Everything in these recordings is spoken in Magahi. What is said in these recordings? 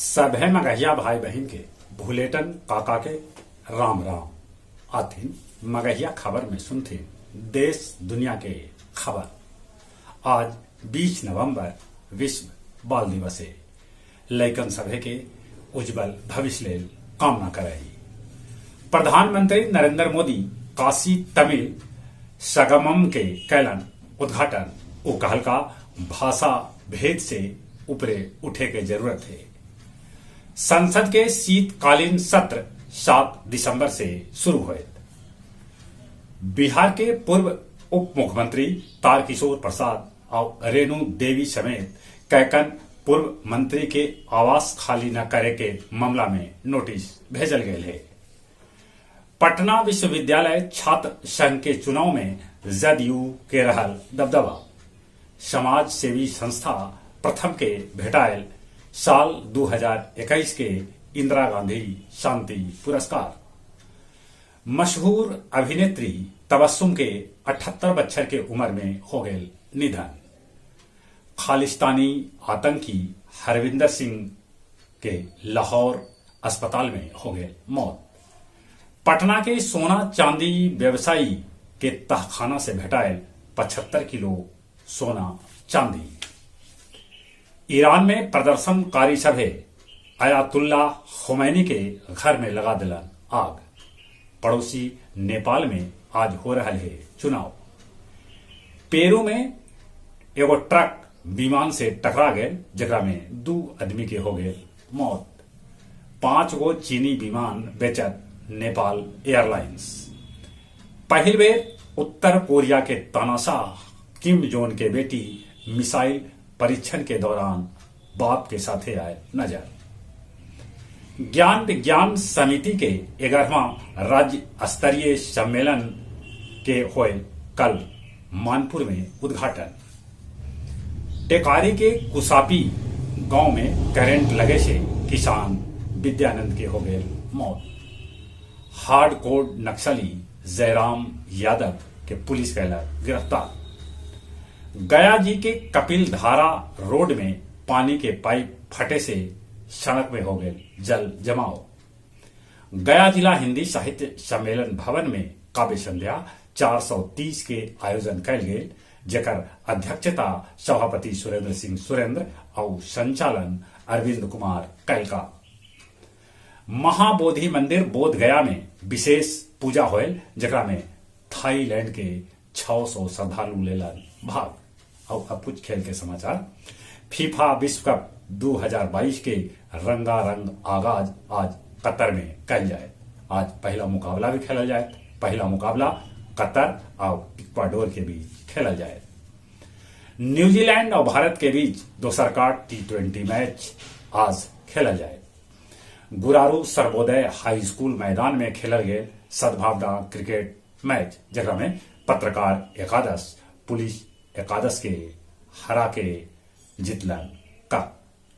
सभे मगहिया भाई बहिन के भुलेटन काका के राम राम। आथिन मगहिया खबर में सुनथिन देश दुनिया के खबर। आज 20 नवंबर विश्व बाल दिवस है। लइकन सभे के उज्जवल भविष्य लेल कामना करही। प्रधानमंत्री नरेंद्र मोदी काशी तमिल संगमम के कैलन उद्घाटन। उ कहलका भाषा भेद से उपरे उठे के जरूरत है। संसद के शीतकालीन सत्र 7 दिसंबर से शुरू होयत। बिहार के पूर्व उप मुख्यमंत्री तारकिशोर प्रसाद और रेणु देवी समेत कैकन पूर्व मंत्री के आवास खाली न करे के मामला में नोटिस भेजल गेल है। पटना विश्वविद्यालय छात्र संघ के चुनाव में जदयू के रहल दबदबा। समाज सेवी संस्था प्रथम के भेटायल साल 2021 के इंदिरा गांधी शांति पुरस्कार। मशहूर अभिनेत्री तबस्सुम के 78 बच्छर के उम्र में हो गए निधन। खालिस्तानी आतंकी हरविंदर सिंह के लाहौर अस्पताल में हो गए मौत। पटना के सोना चांदी व्यवसायी के तहखाना से भेटायल 75 किलो सोना चांदी। ईरान में प्रदर्शनकारी सभे अयातुल्ला खुमैनी के घर में लगा दिलन आग। पड़ोसी नेपाल में आज हो रहा है चुनाव। पेरू में एगो ट्रक विमान से टकरा गए जकरा में 2 आदमी के हो गए मौत। 5 गो चीनी विमान बेचत नेपाल एयरलाइंस। पहिल बेर उत्तर कोरिया के तानाशाह किम जोन के बेटी मिसाइल परीक्षण के दौरान बाप के साथे आए नजर। ज्ञान विज्ञान समिति के 11वां राज्य स्तरीय सम्मेलन के होए कल मानपुर में उद्घाटन। टेकारी के कुसापी गांव में करंट लगे से किसान विद्यानंद के हो गए मौत। हार्डकोर नक्सली जयराम यादव के पुलिस कैला गिरफ्तार। गया जी के कपिल धारा रोड में पानी के पाइप फटे से सड़क में हो गए जल जमाव। गया जिला हिंदी साहित्य सम्मेलन भवन में काव्य संध्या 430 के आयोजन कैल गेल, जकर अध्यक्षता सभापति सुरेंद्र सिंह सुरेंद्र और संचालन अरविंद कुमार कैलका। महाबोधि मंदिर बोध गया में विशेष पूजा होयल, जकरा में थाईलैंड के 600 श्रद्धालु लेलन भाग। और अब कुछ खेल के समाचार। फीफा विश्व कप 2022 के रंगारंग आगाज आज कतर में कैल जाए। आज पहला मुकाबला भी खेला जाए। पहला मुकाबला कतर और इक्वाडोर के बीच खेला जाए। न्यूजीलैंड और भारत के बीच दोसर का T20 match आज खेला जाए। गुरारू सर्वोदय हाई स्कूल मैदान में खेलल गए सद्भावना क्रिकेट मैच, जकरा में पत्रकार एकादश पुलिस एकादश के हरा के जितलन का।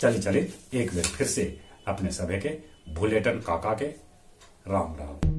चली चली एक बार फिर से अपने सभे के भुलेटन काका के राम राम।